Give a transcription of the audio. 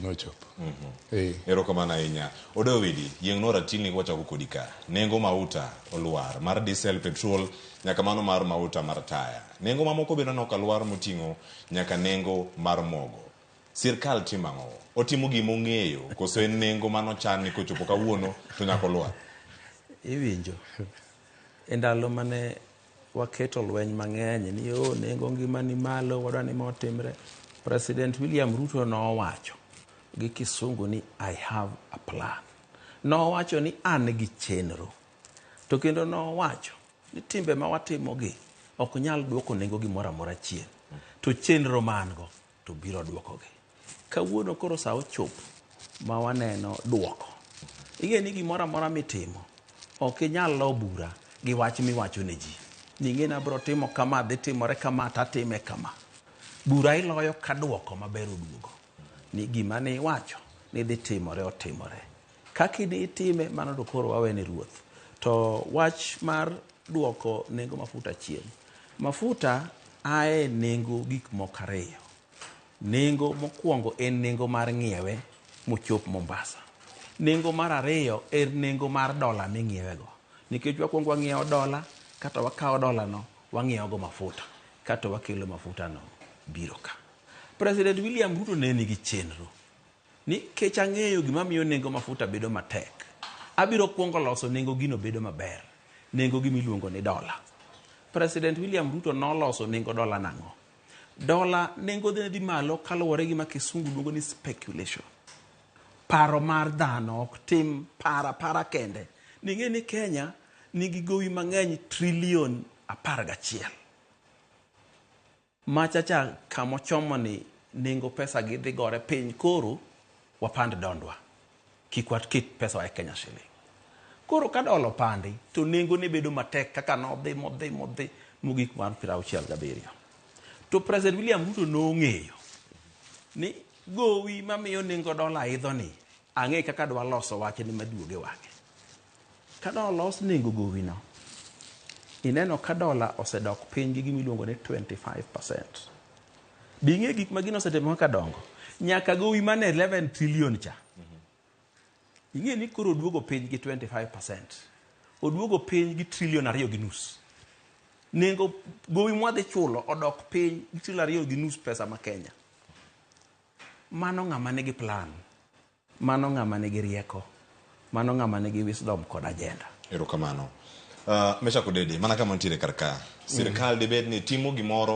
Nochopo. Eh. Erokamano ahinya. Odowidi, yieng' no ratilni wachako kodi ka. Nengo mauta olwar mar diesel, petrol, nyaka mano mar mauta mar taya. Nengo mamoko bende aneno ka lwar moting'o nyaka nengo mar mogo. Sirkal timo ang'o? Otimo gima ong'eyo koso en nengo manochan ni kochopo kawuono to nyaka olwar? Iwinjo. E ndalo mane waketo lweny mang'eny ni o nengo ngima ni malo wadwa ni ma otimre. President William Ruto nowacho gi kisungu ni I have a plan. Nowacho ni an gi chenro. To kendo nowacho ni timbe ma watimogi ok nyal duoko nengo gimoro amora chien. To chenro ma an go to biro duokogi. Kawuono koro sa ochopo ma waneno duoko. Ing'e ni gimoro amora mitimo ok inyal lo bura gi wach miwacho ne ji. Ni ing'e ni abiro timo kama, dhi timore kama, tatime kama. Bura iloyo ka duoko maber oduogo. Ni gima ne iwacho ni dhi timore otimore. Kaka itime mano to koro wawene ruoth. To wach mar duoko nengo mafuta chien. Mafuta ae nengo gik moko ariyo. Nengo mokwongo en nengo mar ng'iewe mochop Mombasa. Nengo mar ariyo en nengo mar dola ming'iewe go. Nikech wakwongo wang'iewo dola, kato wakawo dola no wang'iewo go mafuta, kato wakelo mafuta no biro ka. President William Ruto ne nigi chenro ni kech ang'eyo gima miyo nengo mafuta bedo matek. Abiro kwongo loso nengo gino bedo maber. Nengo gima iluongo ni dola. President William Ruto noloso nengo dola nang'o? Dola nengo ne dhi malo kaluwore gi ma kisungu luongo ni speculation. Paro mar dhano ok tim para para kende. Ning'e ni Kenya nigi gowi mang'eny trilion 11. Machacha kamochomo ni nengo pesa gi dhi gore piny koro wapand dondwa. Kik waket pesa wa e Kenya shilling. Koro ka dola opandi to nengo ne bedo matek kaka nodhi modhi modhi mogik mar 67. To President William Ruto nong'eyo ni gowi mamiyo nengo dola idho ni ang'e kaka dwa loso wachni maduoge wang'e. Ka nolos nengo gowi no, ineno ka dola osedok piny gi gima iluongo ni 25%. Be ing'e gik ma gino osetimo kaka dongo? Nyaka gowi mane 11 trillion cha. Ing'e ni koro oduogo piny gi 25%. Oduogo piny gi trillion 2.5. Nengo gowi mwadhi chulo odok piny gi trillion 2.5 pesa ma Kenya. Mano ng'ama nigi plan. Mano ng'ama nigi rieko. Mano ng'ama nigi wisdom kod agenda. Erokamano. Meshack Odede, mana kama nitiere kar ka, sirkal dibed ni timo gimoro